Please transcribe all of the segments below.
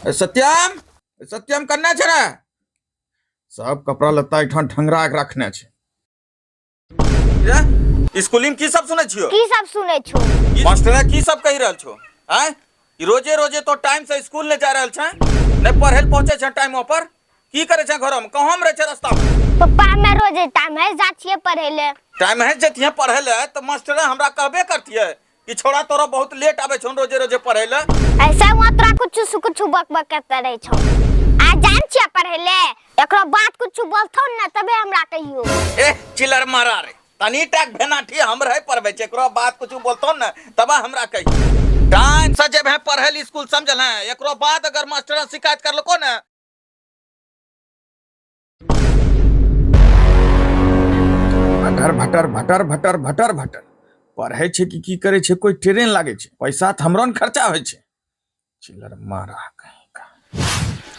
सत्यम, सत्यम कन्ने छै रे? सब कपड़ा लत्ता एठाम ठंगरा के रखने छै। रे स्कूल में की सब सुनै छियो? की सब सुनै छो? मास्टर की सब कहि रहल छो? आय रोजे रोजे तो टाइम से स्कूल नहीं जा रहल छै, नहीं पढ़े ल पहुंचे छै टाइम पर, की करे छै घर में, कहाँ में रहे छै रास्ता में? पप्पा हमे रोजे टाइम है जा छियै पढ़े ले। टाइम है जतिहे पढ़े ले तो मास्टर हमरा कहबे करतिए कि छोड़ा तोरा बहुत लेट आवे छौ रोजे रोजे पढ़े ले। ऐसा वहाँ तोरा कुछ सु कुछ बक बक करते रहे छौ। आ जान छियै पढ़े ले, एकरो बात कुछ बोलथौ न तबे हमरा कहियो। ए चिलर मारा रे, तनी टाक भेनाठी हम रहे पढ़बे छै, एकरो बात कुछ बोलथौ न तबे हमरा कहियो। टाइम से जेबे पढ़े ले स्कूल, समझल है? एकरो बाद अगर मास्टर शिकायत करलको न। भटर भटर भटर भटर भटर भटर पढ़े छै कि की करे छै, कोई ट्रेन लागे छै, पैसा तऽ हमरो ने खर्चा होइ छै। चिलर मारा कहीं का,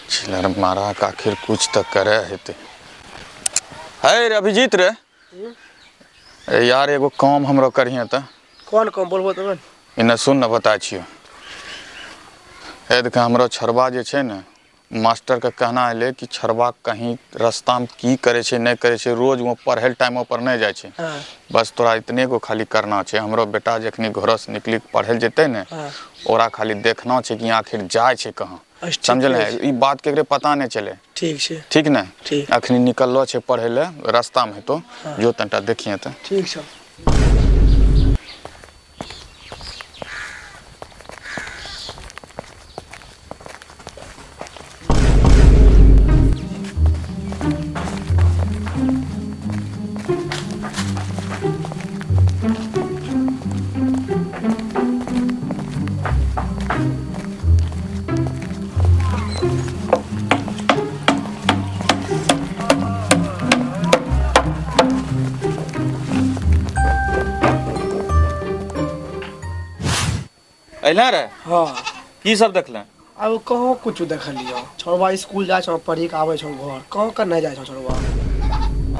चिलर मारा का आखिर कुछ तऽ करे हेतै। हे रे अभिजीत रे, ए यार एगो काम हमरो करिहे तऽ। कोन काम बोलबो तब? इने सुन न बता छियो। हे देख हमरो छरबा जे छै ने, मास्टर के कहना एलै कि छरबा कहीं रास्ता में की करे छै नहीं करे छै, रोज वो पढ़े टाइम पर नहीं जाय छै। हाँ। बस तोरा इतने गो खाली करना छै, हमरो बेटा जखनी घर से निकली पढ़े जेतै ने, हाँ। ओकरा खाली देखना छै कि आखिर जाय छै कहाँ, अच्छा, ठीक समझल है? छै। ई बात केकरे पता नहीं चले। ठीक छै। ठीक ने? ठीक। अखनी निकललो छै पढ़े ले, रास्ता में हेतो, हाँ। जो तनटा देखिए त। ठीक छै। अइला रे? हाँ। की सब देखले? अब कहाँ कुछ देखलियो, छोड़वा स्कूल जाय छौ पढ़ी के आबै छौ घर, कहाँ कन्ने जाय छौ छोड़वा?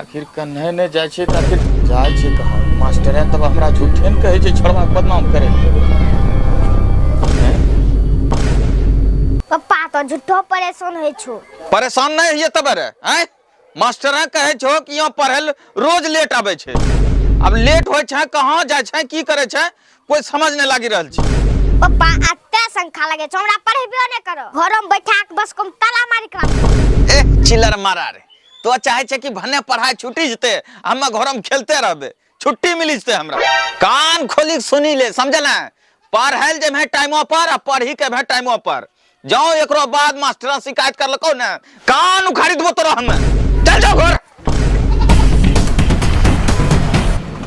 आखिर कन्ने नहीं जाय छै त आखिर जाय छै कहाँ? मास्टर तब हमरा झूठे ने कहै छै छोड़वा के बदनाम करे। पप्पा तो झूठो परेशान होइ छौ। परेशान नहीं होइए तब रे, आँय? मास्टर कहै छौ कि यहाँ पढ़े ले रोज लेट आबै छै, अब लेट होइ छै कहाँ जाय छै की करे छै कोई समझ नहीं लागि रहल छै। पप्पा अत्ते शंखा लगे छौ, हमरा पढ़ेबो नहीं करो, घर में बैठा के बस कम ताला मारी के राख। ए चिलर मारा रे, तो चाहे छै कि भने पढ़ाई छुटी जते, हम घर में खेलते रहबे, छुट्टी मिली जते हमरा। कान खोली के सुनी ले, समझल है? पढ़ल जेबे टाइमो पर आ पढ़ी के भे टाइमो पर। जाओ एकरो बाद मास्टर शिकायत करलको ने, कान उखाड़ी देबो तोरा हमें। चल जाओ घर।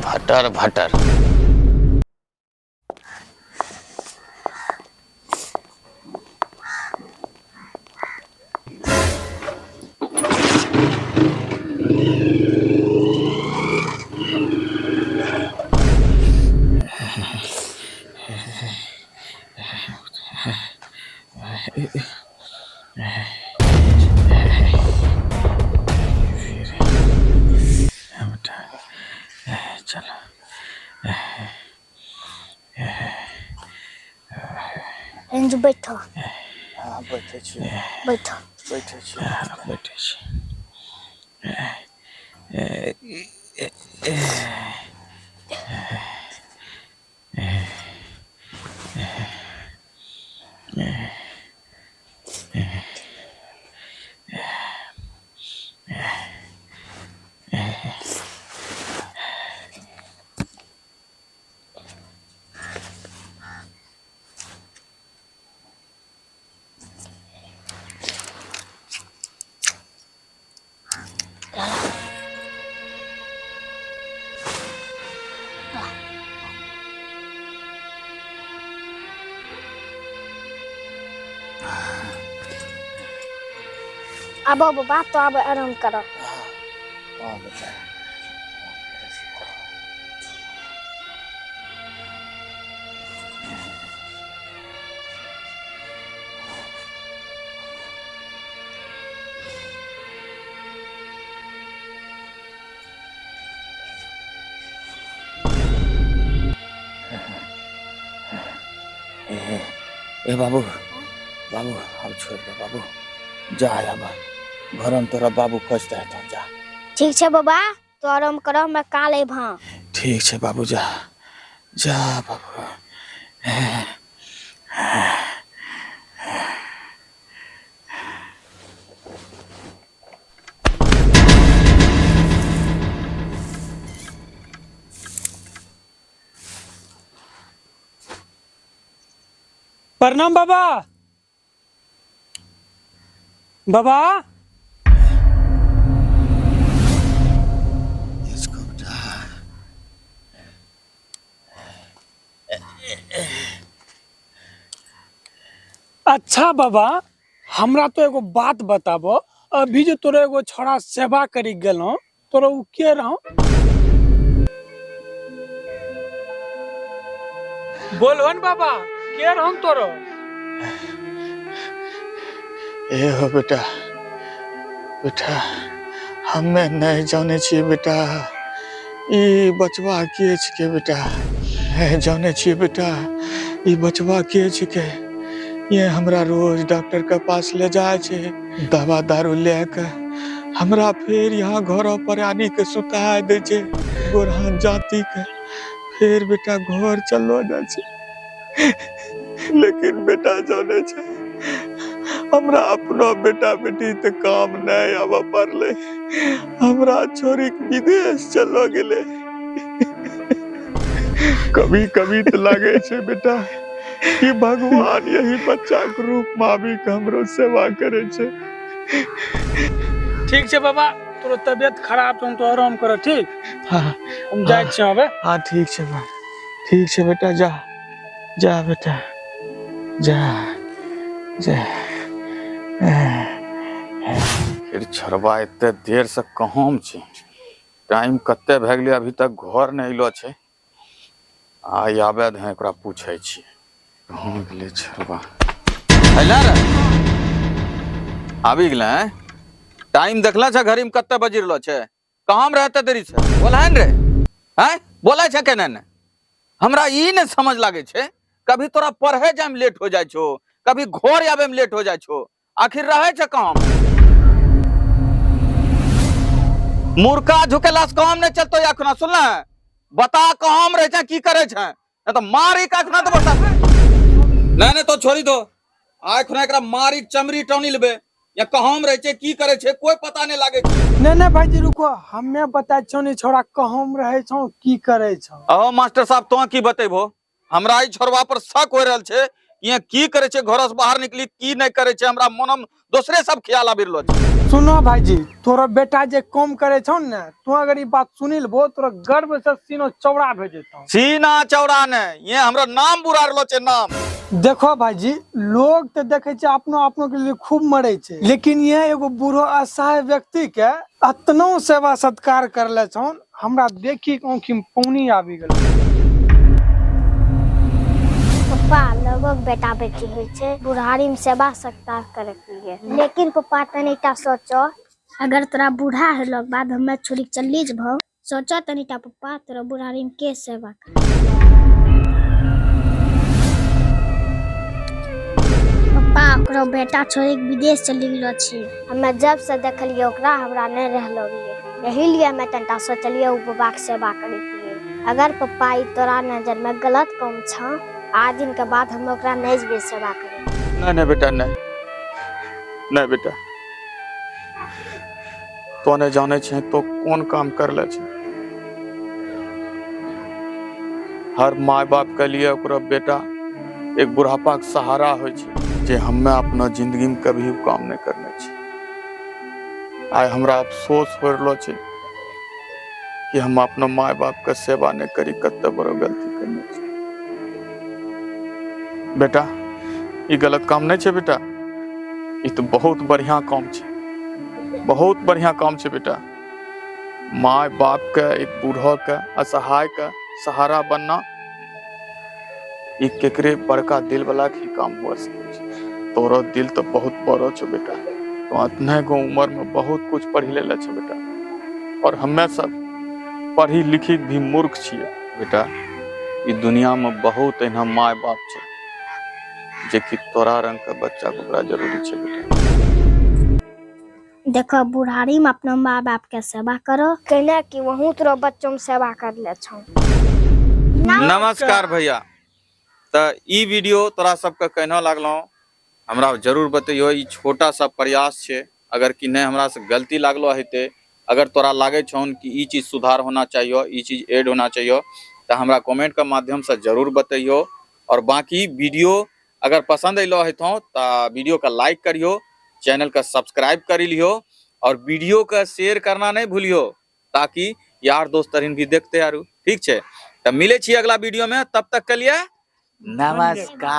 भटर भटर। रंजू बैठो। हाँ, बैठे छी। बैठो। बैठे छी। हाँ, बैठे छी। आबो बाबा तो आब आराम करो। ए बाबू, बाबू आब छोड़ि दे बाबू, जा आब घरमे तोरा बाबू खोजते हेतौ, जा। ठीक छै बाबा, तो आराम कर, हमरा काल अयबह। ठीक छै बाबू, जा जा बाबू। प्रणाम बाबा। बाबा अच्छा बाबा, हमरा तो एगो बात बताबो, अभी जो तोरा एगो छोड़ा सेवा करी गेलो, तोरा उ के रहो? बोलवन बाबा, के रहन तोरो? ए हो बेटा, बेटा हमे नहीं जाने छियै बेटा, ई बचवा के छिकै बेटा, नहीं जाने छियै बेटा, ई बचवा के छिकै। ये हमरा रोज डॉक्टर के पास ले जाय छै, दवा दारू ले के हमरा फिर यहाँ घर पर आनी के सुता दै छै, गोर हाथ जाति के फिर बेटा घर चलो जाय छै। लेकिन बेटा जाने छै हमरा अपनो बेटा बेटी तऽ काम नहीं आबऽ पड़लै, हमरा छोड़ी के विदेश चलो गेलै। कभी कभी तऽ लागै छै बेटा कि भगवान यही बच्चा के रूप में आबि के हमरो सेवा करै छै। ठीक छै बाबा, तोरो तबियत खराब छौ तो आराम कर, ठीक? हाँ। हम जाइ छियौ अबे। हाँ ठीक छै बा, ठीक छै बेटा, जा जा बेटा जा जा। फिर छोड़बा एते देर से कहाँ छै, टाइम कते भए गेलै अभी तक घर नहि अयलो छै। आइ आबे दे एकरा पूछै छियै कहाँ गेलै छोड़बा। अयला रे, आबि गेलै हैं? टाइम देखला छै घड़ी में कते बजि रहलो छै, कहाँ में रहते देरी से बोला रे हैं, बोलै छै केने ने? हमरा ई नहि समझ लागै छै, कभी तोरा पढ़े जाय में लेट हो जाइ छौ, कभी घर आबे में लेट हो जाइ छौ, आखिर रहे छै कहाँ? मुर्का झुकेला से काम नहीं चलतो अखना, सुनल? बता कहाँ में रहे छै, की करे छै, नहीं तो मारी के अखना देबो सब। नहीं नहीं तो छोड़ी दो, आइ खुना एकरा मारी चमड़ी टानी लेबे, या कहाँ में रहे छै, की करे छै, कोई पता नहीं लागे छै। नहीं नहीं भाईजी रुको, हमे बताय छौ नहीं छोड़ा कहाँ में रहे छौ, की करे छौ। अहो मास्टर साहब तो की बतेबो, हमरा ई छोड़वा पर शक हो रहल छै, ये की करे छै, घर से बाहर निकली की नहीं करे छै, हमरा मन में दोसरे सब ख्याल आबि रहलो छै। सुनो भाईजी, तोरा बेटा जे काम करे छौ ने, तू अगर ई बात सुनी लेबो तोरा गर्व से सीना चौड़ा भए जेतौ। सीना चौड़ा ने, ये हमरा नाम बुरा रहलो छै नाम। देखो भाईजी, लोग तो देखे छै अपनो अपनो के लिए खूब मरे छै, लेकिन ये एगो बूढ़ो असहाय व्यक्ति के अतनो सेवा सत्कार करले छौन, हमरा देखी के आँखि में पानी आबि गेल। पप्पा लोगों के बेटा बेटी होइ छै बुढ़ारी में सेवा सत्कार करे के लिए, लेकिन पप्पा तनिटा सोचो, अगर तोरा बूढ़ा होलो के बाद हमे छोड़ी के चली जेबहो, सोचो तनिटा पप्पा तोरा बुढ़ारी में के सेवा कर। पप्पा ओकरो बेटा छोड़ी के विदेश चली गेलो छी, हमे जब से देखलियै ओकरा हमरा नहीं रहलो गेलै, यही लिए हमे तनिटा सोचलियै उ बाबा के सेवा करे के लिए। अगर पप्पा ई तोरा नजर में गलत काम छ, आज दिन के बाद हम ओकरा नहीं जेबै सेवा करे। नहीं नहीं बेटा नहीं, नहीं बेटा, तो नहीं जाने छे तो कौन काम कर ले छे। हर माय बाप के लिए ओकरा बेटा एक बुढ़ापा के सहारा होइ छै, जे हमे अपना जिंदगी में कभी काम नहीं करने छे। आइ हमरा अफसोस हो रहलो छै कि हम अपना माय बाप के सेवा नहीं करी, कते बड़ो गलती करने छे। बेटा ई गलत काम नहीं छै बेटा, ई तो बहुत बढ़िया काम छै, बहुत बढ़िया काम छै बेटा। माय बाप के एक बूढ़ो के असहाय के सहारा बनना ई केकरे बड़का दिल वाला के ही काम हो सकै छै। तोरो दिल तो बहुत बड़ो छौ बेटा, तो अतने गो उम्र में बहुत कुछ पढ़ी लेले छौ बेटा, और हमे सब पढ़ी लिखी भी मूर्ख छियै बेटा। ई दुनिया में बहुत एहना माय बाप छै जेकि तोरा रंग के बच्चा के ओकरा जरूरी छै बेटा। देखो बुढ़ारी में अपना माँ बाप के सेवा करो, कहना कि वहूँ तोरो बच्चों में सेवा कर ले छौ। नमस्कार भैया। तऽ ई वीडियो तोरा सबके केना लागलो हमरा जरूर बतैयो। ई छोटा सा प्रयास छै, अगर कि नहि हमरा से गलती लागलो हेतै, अगर तोरा लागै छौन कि ई चीज सुधार होना चाहिए, ई चीज ऐड होना चाहिए, तऽ हमरा कमेंट के माध्यम से जरूर बतैयो। और बाकी वीडियो अगर पसंद अयलो हेतौ तऽ वीडियो के लाइक करियो, चैनल के सब्सक्राइब करी लियो और वीडियो के शेयर करना नहीं भूलियो, ताकि यार दोस्त तरीन भी देखते आरू। ठीक छै, तऽ मिलै छी अगला वीडियो में, तब तक के लिए नमस्कार।